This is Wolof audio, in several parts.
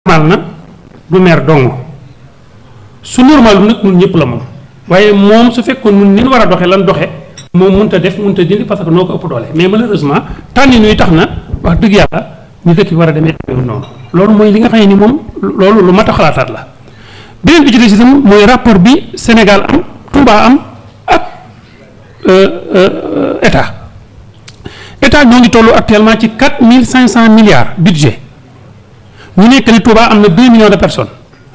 normal na du maire dong su normal nag ñun ñëpp la moom waaye moom su fekkoon ñun ni ñu war a doxee lan doxee moom mënut a def mënut a dindi parce que noo ko ëpp doole mais malheureusement tànni nuy tax na wax dëgg yàlla ñu dëkk bi war a demee noonu loolu mooy li nga xam ne ni moom loolu lu mat a xalaataat la. beneen bi ci des itam mooy rapport bi Sénégal am Touba am ak état ñoo ngi toll actuellement ci 4500 milliards budget ñu nekk ni Touba am na 2 millions de personnes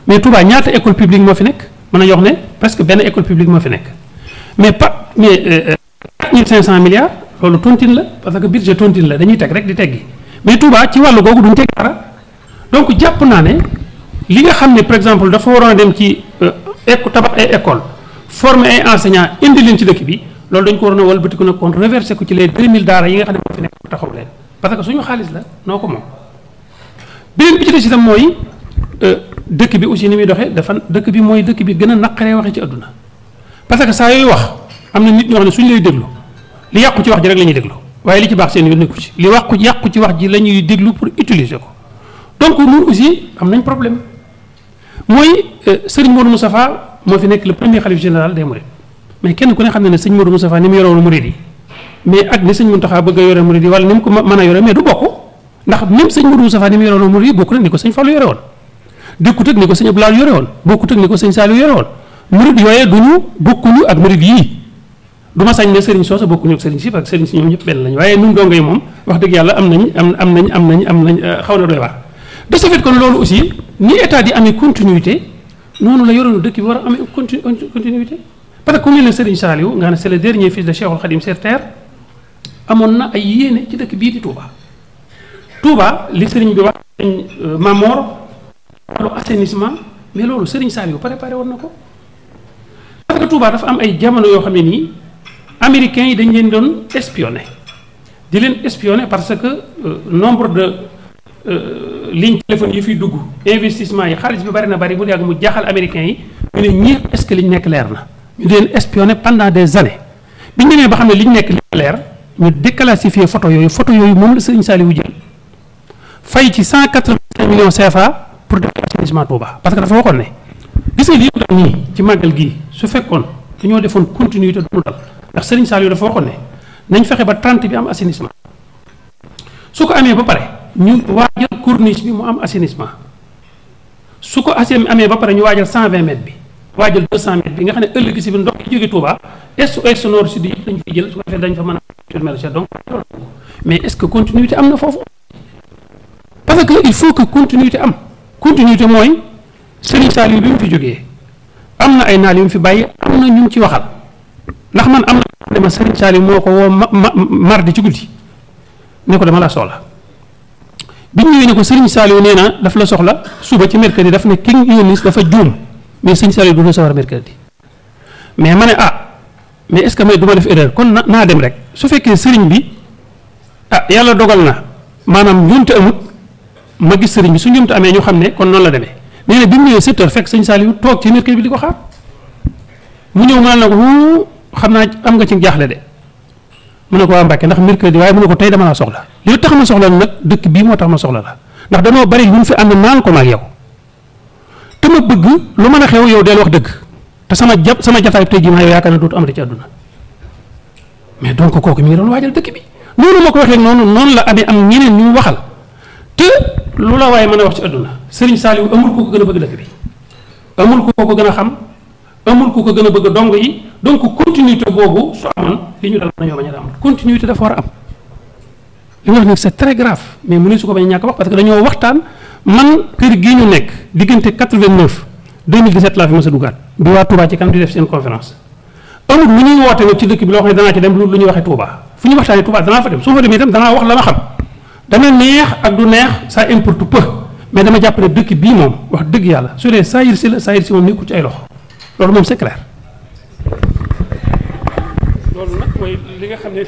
mais Touba ñaata école publique moo fi nekk mën nañu wax ne presque benn école publique moo fi nekk mais 4500 milliards loolu tontine la parce que budget tontine la dañuy teg rek di teggi mais Touba ci wàllu googu duñ teg dara donc jàpp naa ne li nga xam ne par exemple dafa waroon a dem ci tabax ay école former ay enseignants indi leen ci dëkk bi loolu dañ ko waroon a walbatiku nag kon reversé ko ci les 2000 daara yi nga xam ne moo fi nekk taxaw leen parce que suñu xaalis la noo ko moom. beneen bi ci des itam mooy dëkk bi aussi ni muy doxee dafa dëkk bi mooy dëkk bi gën a naqaree waxee ci àdduna parce que saa yooyu wax am na nit ñoo xam ne suñu lay déglu li yàqu ci wax ji rek la ñuy déglu waaye li ci baax seen yoon nekku ci li yàqu ci wax ji la ñuy déglu pour utiliser ko donc ñun aussi am nañ problème mooy Serigne Modou Moustapha moo fi nekk le premier khalife général des Mourides mais kenn ku ne xam ne ne sëñ Modou Moustapha ni mu yore woon Mouride yi mais ak ni sëñ Mountakha bëgg a yore Mouride yi wala ni mu ko mën a yore mais du bokk ndax même sëñ Modou Moustapha ni mu yore woon Mouride yi bokku nag ni ko sëñ Fallou yore woon dëkkut ak ni ko sëñ Abdoulaye yore woon bokkut ak ni ko sëñ Saliou yore woon Mouride yooyee duñu bokkuñu ak Mouride yii du ma sañ ne Serigne Soosa bokkuñu ak Serigne si ak Serigne si ñoom ñëpp benn lañu waaye nun dongo yi moom wax dëgg yàlla am nañ xaw na doy waar de ce fait kon loolu aussi ni état di amee continuité noonu la yoroonu dëkk bi war a amee continuité parce que ku mel ne Serigne Saliou nga xam ne c'est le dernier fils de Cheikhoul Khadim sur terre amoon na ay yéene ci dëkk bii di Touba li Serigne bi wax Mamor wàllu assainissement mais loolu Serigne Saliou préparé woon na ko parce que Touba dafa am ay jamono yoo xam ne nii américains yi dañ leen doon espionné di leen espionné parce que nombre de ligne téléphone yi fiy dugg investissement yi xaalis bi bari na bari bu yàgg mu jaaxal américains yi ñu ne ñii est-ce que liñ nekk leer na ñu di leen espionné pendant des années bi ñu demee ba xam ne liñ nekk li leer ñu déclassifier photo yooyu moom la Serigne Saliou jël fay ci 185 millions CFA pour def assainissement Touba parce que dafa waxoon ne gis nga lii dal nii ci màggal gii su fekkoon dañoo defoon continuité du dal ndax Serigne Saliou dafa waxoon ne nañ fexe ba 30 bi am assainissement su ko amee ba pare ñu waajal corniche bi mu am assainissement su ko amee ba pare ñu waajal 120 mètres bi waajal 200 mètres bi nga xam ne ëllëg si bi ndox yi jóge Touba est nord sud yëpp dañ fiy jël su ko defee dañ fa mën a turmel donc mais est-ce que continuité am na foofu parce que il faut que continuité am continuité mooy Serigne Saliou bi mu fi jógee am na ay naal yu mu fi bàyyi am na ñu ngi ci waxal ndax man am na dama Serigne Saliou moo ko woo mardi ci guddi ne ko dama la soxla bi ñu ñëwee ne ko Serigne Saliou nee na daf la soxla suba ci mercredi daf ne ki nga yónni dafa juum mais Serigne Saliou du recevoir mercredi mais ma ne mais est-ce que may du ma def erreur kon naa dem rek su fekkee Serigne bi yàlla dogal na maanaam njuumte amut ma gis Serigne bi su njuumte amee ñu xam ne kon noonu la demee nee na bi mu ñëwee 7 heures fekk Serigne Saliou toog ci mercredi bi di ko xaar mu ñëw mënal na ko xam naa am nga ci jaaxle de mu ne ko waa Mbàkke ndax mercredi waaye mu ne ko tey dama la soxla li tax ma soxla nag dëkk bii moo tax ma soxla la ndax danoo bari lu mu fi ànd naan ko maag yow te ma bëgg lu mën a xew yow del wax dëgg te sama jataay tey jii maa yow yaakaar na dootu amati ci àdduna mais donc kooku mi ngi doon waajal dëkk bi noonu ma ko waxee noonu la amee am ñeneen ñu waxal te lu la waaye mën a wax ci àdduna Serigne Saliou amul ku ko gën a bëgg dëkk bi amul ku ko gën a xam amul ku ko gën a bëgg dong yi donc continuité boobu su amoon li ñu dal nañoo bañ a am continuité dafa war a am li nga wax ni c'est très grave mais mënu su ko bañ a ñàkk wax parce que dañoo waxtaan man kër gii ñu nekk diggante 89 2017 laa fi mës a duggaat bi waa Touba ci kanam di def seen conférence amul lu ñuy woote nag ci dëkk bi loo xam ne danaa ci dem lu ñuy waxee Touba fu ñu waxtaanee Touba danaa fa dem su ma fa demee itam danaa wax la ma xam dana neex ak du neex ça importe peu mais dama jàpp ne dëkk bii moom wax dëgg yàlla su dee saayir si la saayir si moom nekkul ci ay loxo loolu moom c'est clair loolu nag mooy li nga xam ne